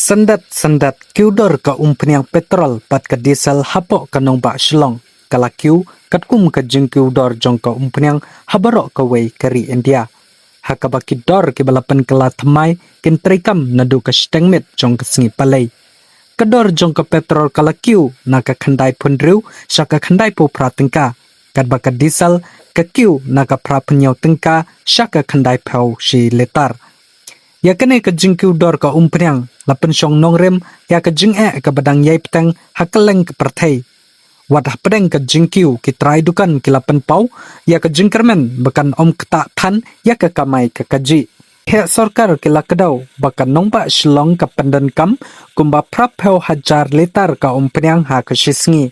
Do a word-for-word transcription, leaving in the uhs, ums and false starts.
Sandat sandat kiew dor ka umphniang petrol bad ka diesel hapoh ka nongbah Shillong ka la kiew katkum ka jingkiew dor jong ka umphniang ha baroh kawei ka ri India. Ha kaba ki dor kiba la pynkylla thymmai kin treikam naduh ka shiteng miet jong ka sngi Palei. Ka dor jong ka petrol ka la kiew na ka khyndai phew hynriew sha ka khyndai phew phra tyngka, katba ka diesel ka kiew na ka phra phew hynñiew tyngka sha ka khyndai phew shi litar. Ïa kane ka jingkiew dor ka umphniang la pynshong nongrim ïa ka jingeh kaba dang ïai bteng ha kylleng ka pyrthei. Wat hapdeng ka jingkiew, ki trai dukan ki la pynpaw ïa ka jingkyrmen ba kan ym ktah than ïa ka kamai ka kajih. Heh sorkar ki la kdew ba ka nongbah Shillong ka pyndonkam kumba phra phew hajar litar ka umphniang ha ka shi sngi.